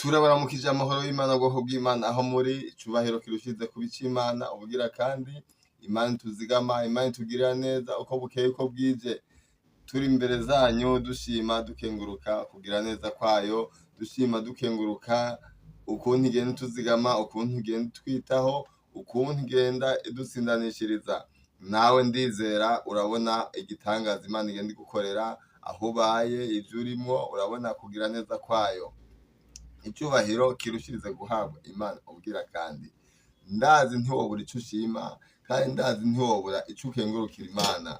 Turabaramukije amahoro y'Imana, ubwoko bw'Imana aho muri, icubahiro kirushize kuba ic'Imana, ubugira kandi Imana ituzigama, Imana itugirira neza uko bukeye uko bwije. Turi imbere zanyu dushima dukenguruka kugira neza kwayo, dushima dukenguruka ukuntu igenda ituzigama, ukuntu igenda itwitaho, ukuntu igenda idutsindanishiriza. Nawe ndizera urabona igitangaza Imana igenda igukorera, aho ubaye, ivyo urimwo, urabona kugira neza kwayo. Icyubahiro kirushirize guhabwa Imana ubwira kandi. Ndazi ntiwobura ico ushima, kandi ndazi ntiwobura ico ukengurukira Imana.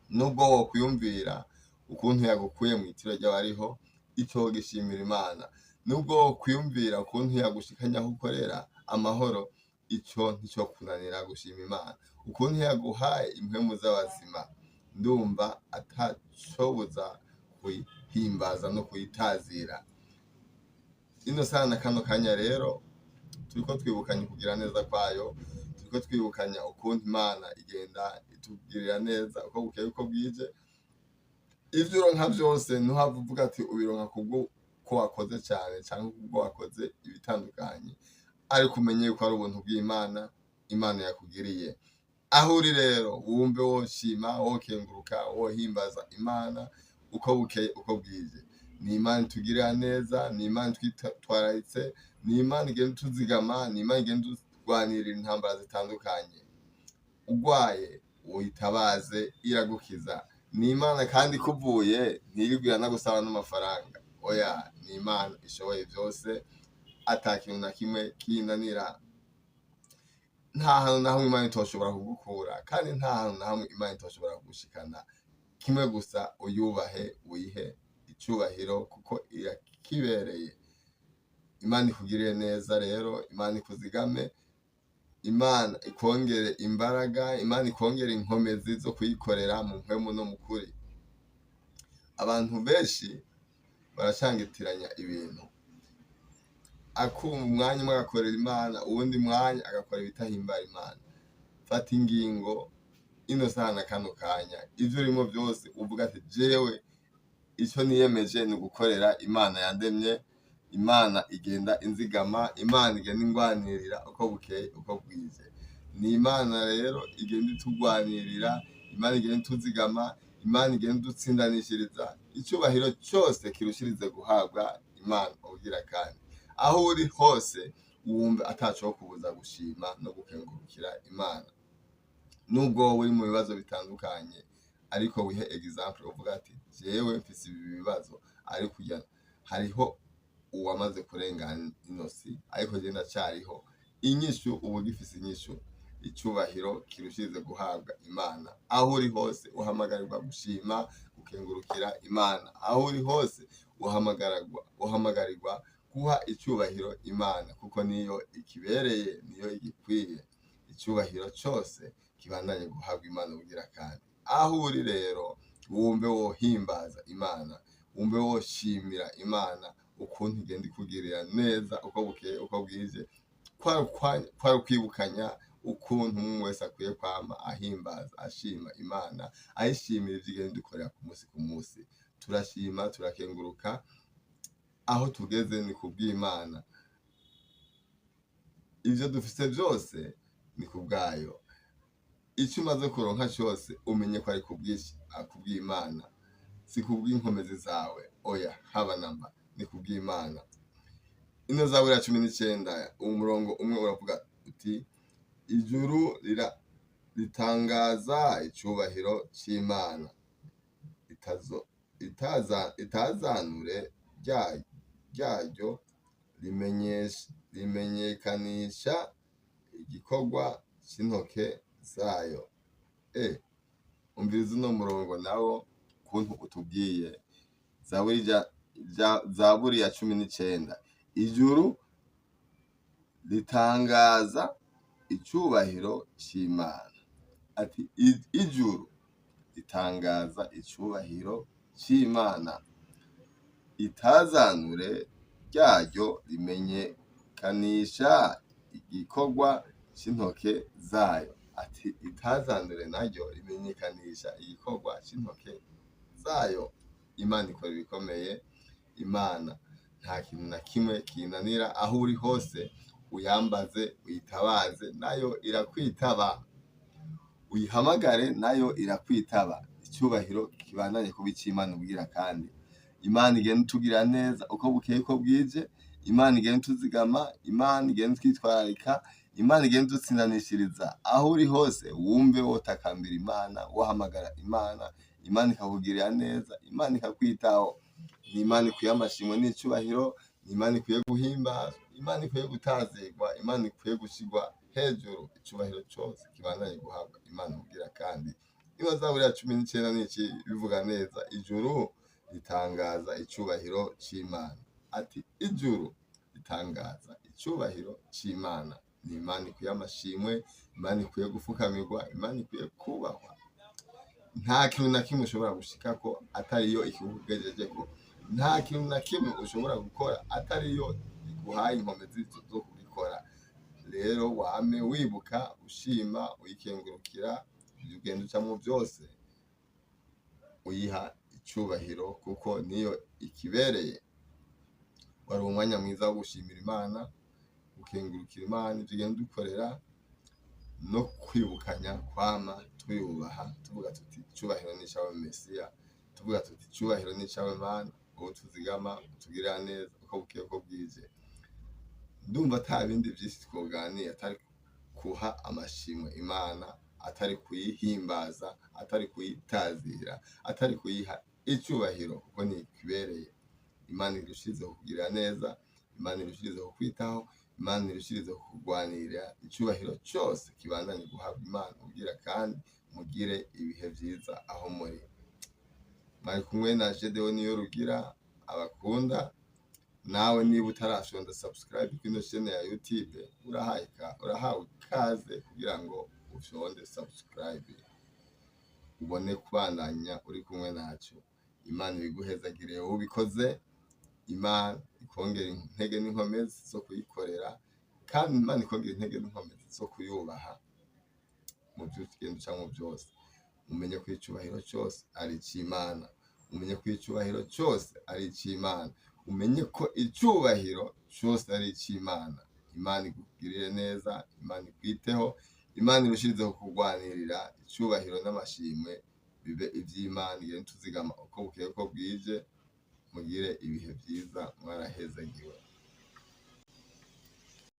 Nubwo wokwiyumvira ukuntu yagukuye mw'itiro ry'abariho, ico wogishimira Imana. Nubwo wokwiyumvira ukuntu yagushikanye aho ukorera amahoro, ico nticokunanira gushima Imana. Ukuntu yaguhaye impwemu z'abazima, ndumva atacobuza kuyihimbaza no kuyitazira. Ino saha na kano kanya rero turiko twibukanya ukugira neza kwayo, turiko twibukanya ukuntu Imana igenda itugirira neza uko bukeye uko bwije. Ivyo uronka vyose ntuhave uvuga ati ubironka kubwo ko wakoze cane canke kubwo wakoze ibitandukanye, ariko umenye yuko ari ubuntu bw'Imana, Imana yakugiriye. Aho uri rero wumve woshima, wokenguruka, wohimbaza Imana uko bukeye uko bwije. Ni Imana itugirira neza, ni Imana itwitwararitse, ni Imana igenda ituzigama, ni Imana igenda itugwanirira intambara zitandukanye. Ugwaye uyitabaze iragukiza. Ni Imana kandi ikuvuye ntirirwa iranagusaba n'amafaranga. Oya, ni Imana ishoboye vyose, ata kintu na kimwe kiyinanira. Nta hantu na hamwe Imana itoshobora kugukura, kandi nta hantu na hamwe Imana itoshobora kugushikana. Kimwe gusa uyubahe, uyihe icubahiro kuko irakibereye. Imana ikugirire neza rero, Imana ikuzigame, Imana ikongere imbaraga, Imana ikongere inkomezi zo kuyikorera mu mpwemu no mu kuri. Abantu benshi baracangitiranya ibintu, akumva umwanya umwe agakorera Imana, uwundi mwanya agakora ibitahimbara Imana. Fata ingingo ino saha na kano kanya, ivyo urimwo vyose uvuga ati jewe ico niyemeje ni ugukorera Imana yandemye, Imana igenda inzigama, Imana igenda ingwanirira uko bukeye uko bwije. Ni Imana rero igenda itugwanirira, Imana igenda ituzigama, Imana igenda idutsindanishiriza. Icubahiro cose kirushirize guhabwa Imana ubugira kandi. Aho uri hose wumve atacokubuza gushima no gukengurukira Imana. Nubwo wowe uri mu bibazo bitandukanye, ariko wihe example uvuga ati jewe mfise ibi bibazo, ariko hariho uwamaze kurengana ino si, ariko je ndacariho. Inyishu uba ugifise inyishu. Icubahiro kirushirize guhabwa Imana. Aho uri hose uhamagarirwa gushima, gukengurukira Imana. Aho uri hose uhamagarirwa guha icubahiro Imana, kuko niyo ikibereye, niyo igikwiye. Icubahiro cose kibandanye guhabwa Imana ubugira kandi. Aho uri rero wumve wohimbaza Imana, wumve woshimira Imana ukuntu igenda ikugirira neza uko bukeye uko bwije. Kwari ukwibukanya ukuntu umwe wese akwiye kwama ahimbaza ashima Imana, ayishimira ivyo igenda idukorera ku munsi ku munsi. Turashima, turakenguruka, aho tugeze ni kubw'Imana. Ivyo dufise vyose ni kubwayo. Ico umaze kuronka cose umenye ko ari kubw'Imana, si kubw'inkomezi zawe, oya haba namba, ni kubw'Imana. Ino zaburi ya 19 umurongo umwe uravuga uti ijuru ritangaza icubahiro c'Imana, itazanure ryaryo rimenyekanisha igikorwa c'intoke zayo. Umviriza uno murongo nawo ukuntu utubwiye. Zaburi ya 19, ijuru ritangaza icubahiro c'Imana. Ati ijuru ritangaza icubahiro c'Imana, itazanure ryaryo rimenyekanisha igikorwa c'intoke zayo. Ati itazanure naryo rimenyekanisha igikorwa c'intoke zayo. Imana ikora ibikomeye. Imana Nta kintu na kimwe kinanira. Aho uri hose uyambaze, uyitabaze, nayo irakwitaba. Uyihamagare, nayo irakwitaba. Icyubahiro kibandanye kuba ic'Imana ubwira kandi Imana igenda itugirira neza uko bukeye uko bwije. Imana igenda ituzigama, Imana igenda itwitwararika, Imana igenda idutsindanishiriza. Aho uri hose wumve wotakambira Imana, wohamagara Imana, Imana ikakugirira neza, Imana ikakwitaho. Ni Imana ikwiye amashimwe n'icyubahiro, ni Imana ikwiye guhimbazwa, Imana ikwiye gutazigwa, Imana ikwiye gushyirwa hejuru. Icyubahiro cyose kibandanye guhabwa Imana ubwira kandi. Niba Zaburi ya 19 n'iki bivuga neza, ijuru ritangaza icyubahiro c'Imana. Ati ijuru ritangaza icyubahiro c'Imana. Ni Imana ikwiye amashimwe, Imana ikwiye gufukamirwa, Imana ikwiye kubahwa. Nta kintu na kimwe ushobora gushikako atariyo ikikugejejeko. Nta kintu na kimwe ushobora gukora atariyo iguhaye inkomezi zo kubikora. Rero wame wibuka, ushima, uyikengurukira ibyo ugenda ucamwo byose, uyiha icyubahiro kuko niyo ikibereye. Wari umwanya mwiza wo gushimira Imana, gukengurukira Imana ibyo ugenda ukorera, no kwibukanya kwama tuyubaha, tuvuga tuti icyubahiro ni icyawe Mesiya, tuvuga tuti icyubahiro ni icyawe Mana, uwo tuzigama utugirira neza uko bukeye uko bwije. Ndumva ata bindi byinshi twoganiye atari kuha amashimwe Imana, atari kuyihimbaza, atari kuyitazira, atari kuyiha icyubahiro kuko ni ikibereye. Imana irushirizeho kugirira neza, Imana irushirizeho kwitaho, Imana irushirizeho kurwanirira. Icyubahiro cyose kibandanye guhabwa Imana ubwira kandi mugire ibihe byiza aho muri. Mwari kumwe na Gedeon Niyorugira abakunda. Nawe niba utarashonda subscribe kuri ino chaîne ya YouTube, urahawe ikaze kugira ngo ushonde subscribe ubone kubandanya uri kumwe nacu. Imana ibiguhezagire wowe ubikoze, Imana ikongera intege n'inkomezi zo kuyikorera, kandi Imana ikongera intege n'inkomezi zo kuyubaha mu byo ugenda ucamo byose. Umenye ko icyubahiro cyose ari icy'Imana, umenye ko icyubahiro cyose ari icy'Imana, umenye ko icyubahiro cyose ari icy'Imana. Imana ikugirire neza, Imana ikwiteho, Imana irushirizeho kurwanirira. Icyubahiro n'amashimwe bibe iby'Imana. Igenda tuzigama uko bukeye uko bwije. Mugire ibihe byiza, mwarahezagiwe.